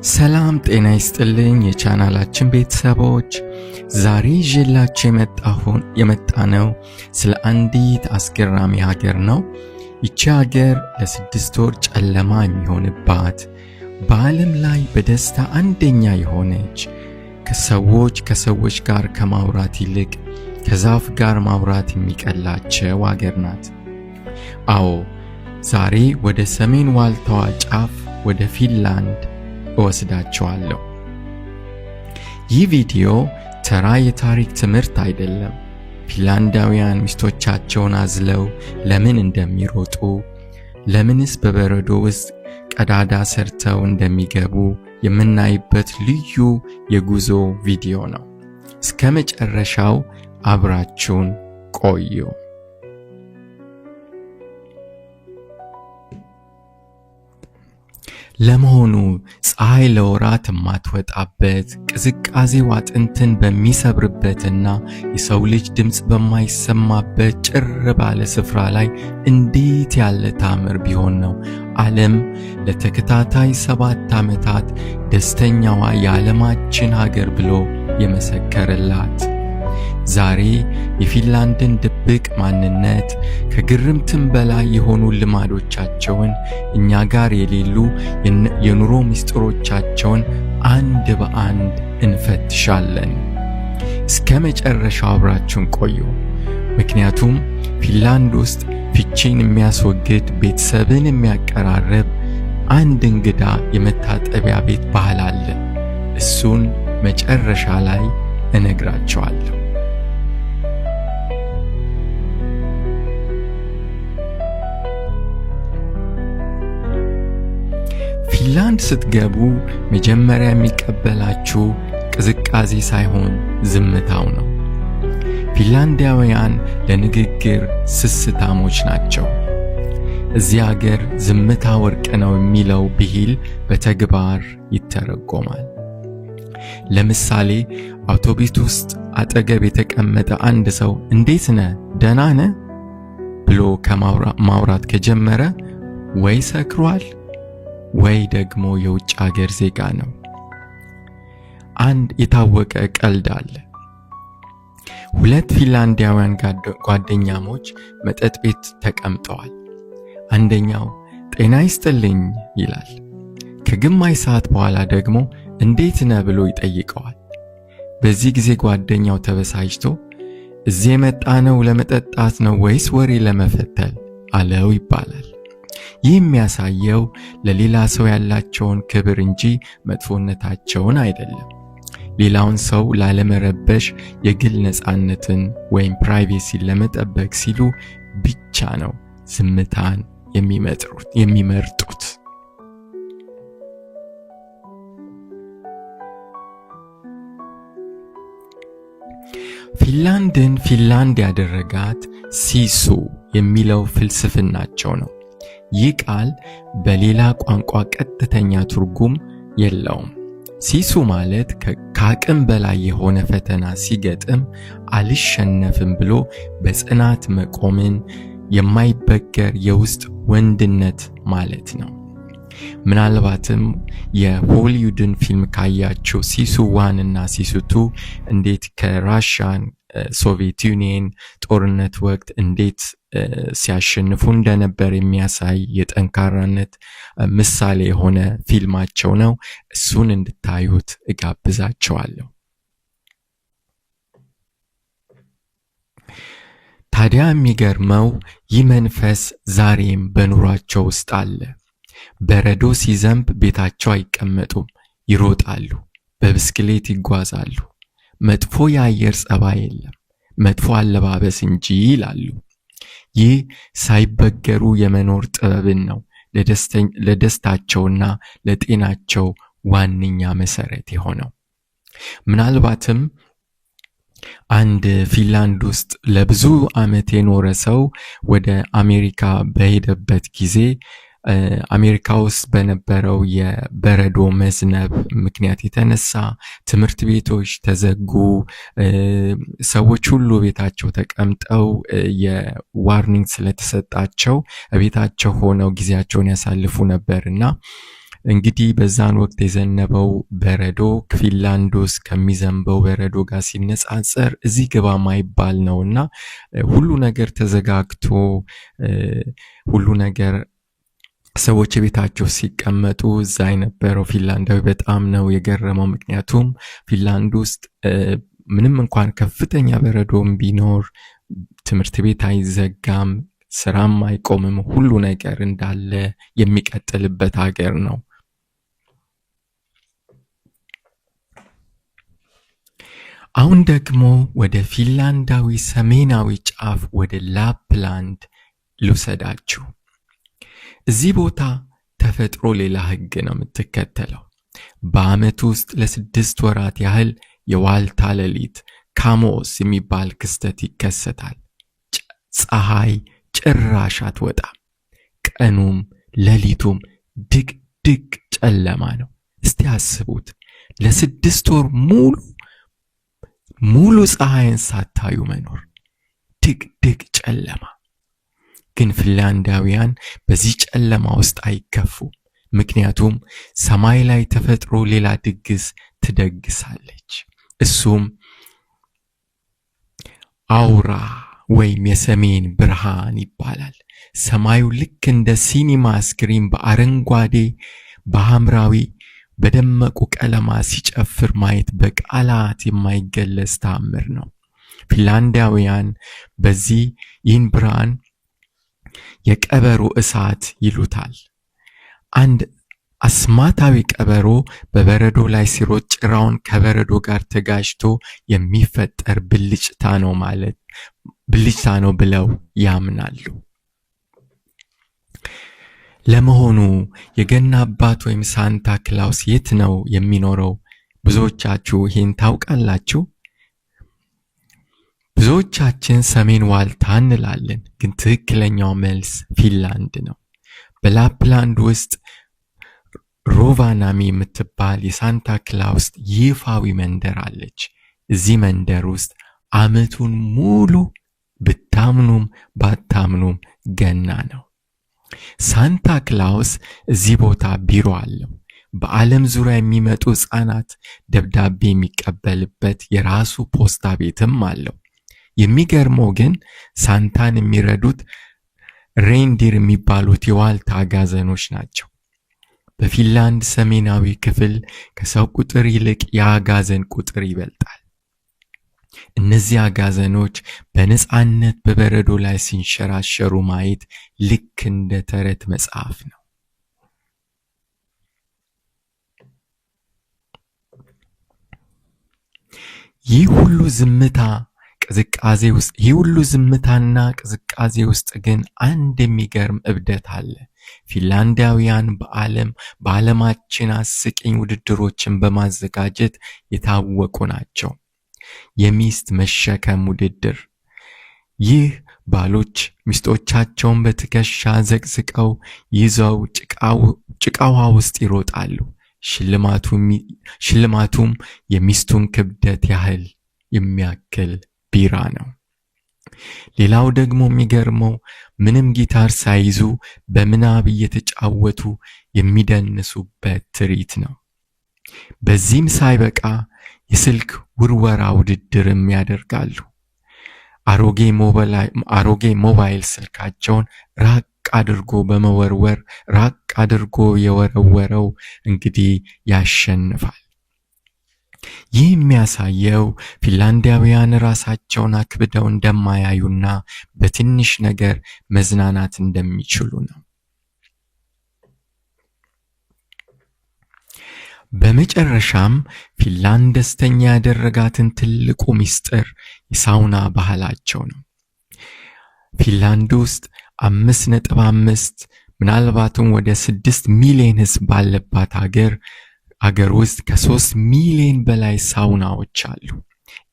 ሰላም ጤና ይስጥልኝ የቻናላችን ቤተሰቦች፣ ዛሬ ይዤላችሁ የመጣነው ስለ አንዲት አስገራሚ ሀገር ነው። ይቺ ሀገር ለ6 ወር ጨለማ የሚሆንባት፣ በዓለም ላይ በደስታ አንደኛ የሆነች፣ ከሰዎች ከሰዎች ጋር ከማውራት ይልቅ ከዛፍ ጋር ማውራት የሚቀላቸው ሀገር ናት። አዎ፣ ዛሬ ወደ ሰሜን ዋልታዋ ጫፍ ወደ ፊንላንድ እወስዳችኋለሁ። ይህ ቪዲዮ ተራ የታሪክ ትምህርት አይደለም። ፊንላንዳውያን ሚስቶቻቸውን አዝለው ለምን እንደሚሮጡ፣ ለምንስ በበረዶ ውስጥ ቀዳዳ ሰርተው እንደሚገቡ የምናይበት ልዩ የጉዞ ቪዲዮ ነው። እስከ መጨረሻው አብራችሁን ቆዩ። ለመሆኑ ፀሐይ ለወራት የማትወጣበት፣ ቅዝቃዜው አጥንትን በሚሰብርበትና የሰው ልጅ ድምፅ በማይሰማበት ጭር ባለ ስፍራ ላይ እንዴት ያለ ታምር ቢሆን ነው ዓለም ለተከታታይ 7 ዓመታት ደስተኛዋ የዓለማችን ሀገር ብሎ የመሰከረላት? ዛሬ የፊንላንድን ድብቅ ማንነት፣ ከግርምትም በላይ የሆኑ ልማዶቻቸውን፣ እኛ ጋር የሌሉ የኑሮ ምስጢሮቻቸውን አንድ በአንድ እንፈትሻለን። እስከ መጨረሻው አብራችሁን ቆዩ። ምክንያቱም ፊንላንድ ውስጥ ፍቺን የሚያስወግድ፣ ቤተሰብን የሚያቀራርብ አንድ እንግዳ የመታጠቢያ ቤት ባህል አለ። እሱን መጨረሻ ላይ እነግራችኋለሁ። ፊንላንድ ስትገቡ መጀመሪያ የሚቀበላችሁ ቅዝቃዜ ሳይሆን ዝምታው ነው። ፊንላንዳውያን ለንግግር ስስታሞች ናቸው። እዚህ አገር ዝምታ ወርቅ ነው የሚለው ብሂል በተግባር ይተረጎማል። ለምሳሌ አውቶቡስ ውስጥ አጠገብ የተቀመጠ አንድ ሰው "እንዴት ነህ? ደህና ነህ?" ብሎ ከማውራት ከጀመረ ወይ ሰክሯል ወይ ደግሞ የውጭ ሀገር ዜጋ ነው። አንድ የታወቀ ቀልድ አለ። ሁለት ፊንላንዳውያን ጓደኛሞች መጠጥ ቤት ተቀምጠዋል። አንደኛው "ጤና ይስጥልኝ" ይላል። ከግማሽ ሰዓት በኋላ ደግሞ "እንዴት ነህ?" ብሎ ይጠይቀዋል። በዚህ ጊዜ ጓደኛው ተበሳጭቶ "እዚህ የመጣነው ለመጠጣት ነው ወይስ ወሬ ለመፈተል?" አለው ይባላል። ይህ የሚያሳየው ለሌላ ሰው ያላቸውን ክብር እንጂ መጥፎነታቸውን አይደለም። ሌላውን ሰው ላለመረበሽ፣ የግል ነፃነትን ወይም privacy ን ለመጠበቅ ሲሉ ብቻ ነው ዝምታን የሚመርጡት። ፊንላንድን ፊንላንድ ያደረጋት sisu የሚለው ፍልስፍናቸው ነው። ይህ ቃል በሌላ ቋንቋ ቀጥተኛ ትርጉም የለውም። sisu ማለት ከአቅም በላይ የሆነ ፈተና ሲገጥም አልሸነፍም ብሎ በጽናት መቆምን፣ የማይበገር የውስጥ ወንድነት ማለት ነው። ምናልባትም የሆሊውድን ፊልም ካያችሁ Sisu 1 እና Sisu 2 እንዴት ከ Russian Soviet Union ጦርነት ወቅት እንዴት ሲያሸንፉ እንደነበር የሚያሳይ የጠንካራነት ምሳሌ የሆነ ፊልማቸው ነው። እሱን እንድታዩት እጋብዛችኋለሁ። ታዲያ የሚገርመው ይህ መንፈስ ዛሬም በኑሯቸው ውስጥ አለ። በረዶ ሲዘንብ ቤታቸው አይቀመጡም፣ ይሮጣሉ፣ በብስክሌት ይጓዛሉ። መጥፎ የአየር ጸባይ የለም፣ መጥፎ አለባበስ እንጂ ይላሉ። ይህ ሳይበገሩ የመኖር ጥበብን ነው ለደስታቸውና ለጤናቸው ዋነኛ መሰረት የሆነው። ምናልባትም አንድ ፊንላንድ ውስጥ ለብዙ ዓመት የኖረ ሰው ወደ አሜሪካ በሄደበት ጊዜ አሜሪካ ውስጥ በነበረው የበረዶ መዝነብ ምክንያት የተነሳ ትምህርት ቤቶች ተዘጉ። ሰዎች ሁሉ ቤታቸው ተቀምጠው የ warning ስለተሰጣቸው ቤታቸው ሆነው ጊዜያቸውን ያሳልፉ ነበር እና እንግዲህ በዛን ወቅት የዘነበው በረዶ ፊንላንድ ውስጥ ከሚዘንበው በረዶ ጋር ሲነጻጸር እዚህ ግባ ማይባል ነውና ሁሉ ነገር ተዘጋግቶ ሁሉ ነገር ሰዎች ቤታቸው ሲቀመጡ እዛ የነበረው ፊንላንዳዊ በጣም ነው የገረመው። ምክንያቱም ፊንላንድ ውስጥ ምንም እንኳን ከፍተኛ በረዶም ቢኖር ትምህርት ቤት አይዘጋም፣ ስራም አይቆምም። ሁሉ ነገር እንዳለ የሚቀጥልበት ሀገር ነው። አሁን ደግሞ ወደ ፊንላንዳዊ ሰሜናዊ ጫፍ ወደ ላፕላንድ ልውሰዳችሁ። እዚህ ቦታ ተፈጥሮ ሌላ ሕግ ነው የምትከተለው። በዓመት ውስጥ ለ6 ወራት ያህል የዋልታ ሌሊት ካሞስ የሚባል ክስተት ይከሰታል። ፀሐይ ጭራሽ አትወጣም። ቀኑም ሌሊቱም ድቅድቅ ጨለማ ነው። እስቲ አስቡት፣ ለ6 ወር ሙሉ ሙሉ ፀሐይን ሳታዩ መኖር፣ ድቅድቅ ጨለማ። ግን ፊንላንዳውያን በዚህ ጨለማ ውስጥ አይከፉም። ምክንያቱም ሰማይ ላይ ተፈጥሮ ሌላ ድግስ ትደግሳለች። እሱም aurora ወይም የሰሜን ብርሃን ይባላል። ሰማዩ ልክ እንደ ሲኒማ screen በአረንጓዴ፣ በሐምራዊ፣ በደመቁ ቀለማት ሲጨፍር ማየት በቃላት የማይገለጽ ተአምር ነው። ፊንላንዳውያን በዚህ ይህን ብርሃን የቀበሮ እሳት ይሉታል። አንድ አስማታዊ ቀበሮ በበረዶ ላይ ሲሮጥ ጭራውን ከበረዶ ጋር ተጋጭቶ የሚፈጠር ብልጭታ ነው ብለው ያምናሉ። ለመሆኑ የገና አባት ወይም ሳንታ ክላውስ የት ነው የሚኖረው? ብዙዎቻችሁ ይህን ታውቃላችሁ? ብዙዎቻችን ሰሜን ዋልታ እንላለን፣ ግን ትክክለኛው መልስ ፊንላንድ ነው። በላፕላንድ ውስጥ ሮቫናሚ የምትባል የሳንታ ክላውስ ይፋዊ መንደር አለች። እዚህ መንደር ውስጥ ዓመቱን ሙሉ ብታምኑም ባታምኑም ገና ነው። ሳንታ ክላውስ እዚህ ቦታ ቢሮ አለው። በዓለም ዙሪያ የሚመጡ ሕፃናት ደብዳቤ የሚቀበልበት የራሱ ፖስታ ቤትም አለው። የሚገርመው ግን ሳንታን የሚረዱት reindeer የሚባሉት የዋልታ አጋዘኖች ናቸው። በፊንላንድ ሰሜናዊ ክፍል ከሰው ቁጥር ይልቅ የአጋዘን ቁጥር ይበልጣል። እነዚህ አጋዘኖች በነፃነት በበረዶ ላይ ሲንሸራሸሩ ማየት ልክ እንደ ተረት መጽሐፍ ነው። ይህ ሁሉ ዝምታና ቅዝቃዜ ውስጥ ግን አንድ የሚገርም እብደት አለ። ፊንላንዳውያን በዓለማችን አስቂኝ ውድድሮችን በማዘጋጀት የታወቁ ናቸው። የሚስት መሸከም ውድድር። ይህ ባሎች ሚስቶቻቸውን በትከሻ ዘቅዝቀው ይዘው ጭቃ ውሃ ውስጥ ይሮጣሉ። ሽልማቱም የሚስቱን ክብደት ያህል የሚያክል ቢራ ነው። ሌላው ደግሞ የሚገርመው ምንም ጊታር ሳይዙ በምናብ እየተጫወቱ የሚደንሱበት ትርኢት ነው። በዚህም ሳይበቃ የስልክ ውርወራ ውድድርም ያደርጋሉ። አሮጌ ሞባይል ስልካቸውን ራቅ አድርጎ በመወርወር ራቅ አድርጎ የወረወረው እንግዲህ ያሸንፋል። ይህ የሚያሳየው ፊንላንዳውያን ራሳቸውን አክብደው እንደማያዩና በትንሽ ነገር መዝናናት እንደሚችሉ ነው። በመጨረሻም ፊንላንድ ደስተኛ ያደረጋትን ትልቁ ሚስጥር የሳውና ባህላቸው ነው። ፊንላንድ ውስጥ 5.5 ምናልባትም ወደ 6 ሚሊዮን ሕዝብ ባለባት አገር ውስጥ ከ3 ሚሊዮን በላይ ሳውናዎች አሉ።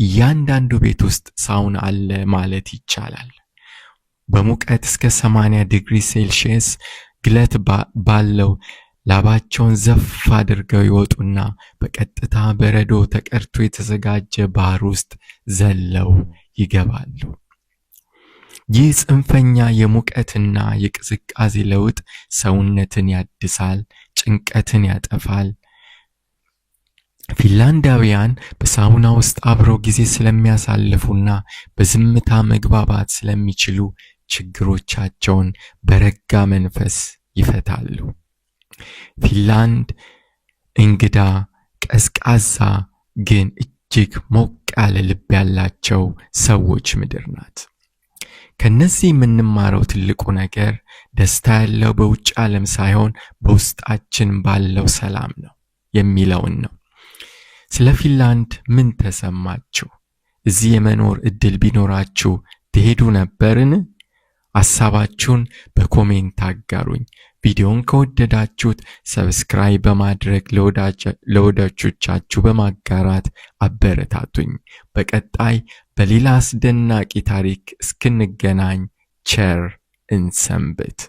እያንዳንዱ ቤት ውስጥ ሳውና አለ ማለት ይቻላል። በሙቀት እስከ 80 ዲግሪ ሴልሺየስ ግለት ባለው ላባቸውን ዘፍ አድርገው ይወጡና በቀጥታ በረዶ ተቀድቶ የተዘጋጀ ባህር ውስጥ ዘለው ይገባሉ። ይህ ጽንፈኛ የሙቀትና የቅዝቃዜ ለውጥ ሰውነትን ያድሳል፣ ጭንቀትን ጭንቀትን ያጠፋል። ፊንላንዳውያን በሳውና ውስጥ አብረው ጊዜ ስለሚያሳልፉና በዝምታ መግባባት ስለሚችሉ ችግሮቻቸውን በረጋ መንፈስ ይፈታሉ። ፊንላንድ እንግዳ፣ ቀዝቃዛ ግን እጅግ ሞቅ ያለ ልብ ያላቸው ሰዎች ምድር ናት። ከነዚህ የምንማረው ትልቁ ነገር ደስታ ያለው በውጭ ዓለም ሳይሆን በውስጣችን ባለው ሰላም ነው የሚለውን ነው። ስለ ፊንላንድ ምን ተሰማችሁ? እዚህ የመኖር እድል ቢኖራችሁ ትሄዱ ነበርን? ሐሳባችሁን በ comment አጋሩኝ። ቪዲዮን ከወደዳችሁት subscribe በማድረግ ለወዳጆቻችሁ በማጋራት አበረታቱኝ። በቀጣይ በሌላ አስደናቂ ታሪክ እስክንገናኝ ቸር እንሰንብት።